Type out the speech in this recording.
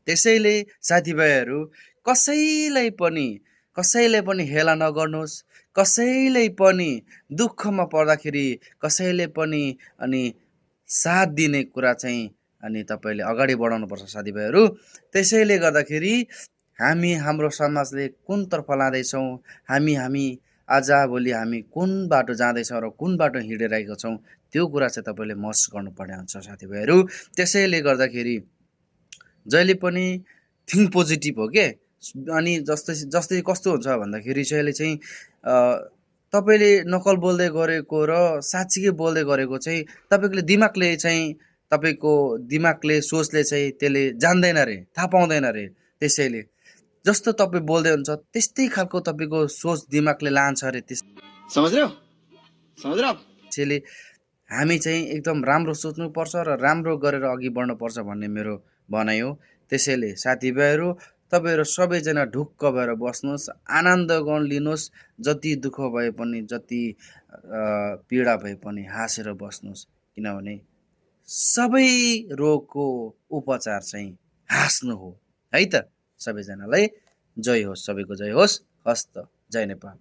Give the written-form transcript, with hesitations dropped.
त्यसैले साथीभाइहरू कसैलाई पनि हेला नगर्नुहोस्, कसैले पनि दुःखमा पर्दाखेरि कसैले पनि अनि साथ दिने कुरा चाहिँ अनि तपाईँले अगाडि बढाउनुपर्छ साथीभाइहरू। त्यसैले गर्दाखेरि हामी हाम्रो समाजले कुनतर्फ लाँदैछौँ, हामी आजभोलि हामी कुन बाटो जाँदैछौँ र कुन बाटो हिँडिरहेको छौँ त्यो कुरा चाहिँ तपाईँले महसुस गर्नुपर्ने हुन्छ साथीभाइहरू। त्यसैले गर्दाखेरि जहिले पनि थिङ्क पोजिटिभ हो के। अनि जस्तै कस्तो हुन्छ भन्दाखेरि चाहिँ तपाईँले नक्कल बोल्दै गरेको र साँच्चीकै बोल्दै गरेको चाहिँ तपाईँको दिमागले सोचले चाहिँ त्यसले जान्दैन रे, थाहा पाउँदैन रे। त्यसैले जस्तो तपाईँ बोल्दै हुन्छ त्यस्तै खालको तपाईँको सोच दिमागले लान्छ अरे। त्यसैले हामी चाहिँ एकदम राम्रो सोच्नुपर्छ र राम्रो गरेर अघि बढ्नुपर्छ भन्ने मेरो भनाइ हो। त्यसैले साथीभाइहरू तपाईँहरू सबैजना ढुक्क भएर बस्नुहोस्, आनन्द गर्न लिनुहोस्, जति दुःख भए पनि जति पीडा भए पनि हाँसेर बस्नुहोस्, किनभने सबै रोगको उपचार चाहिँ हाँस्नु हो है त। सबैजनालाई जय होस्, सबैको जय होस्। हस्त, जय नेपाल।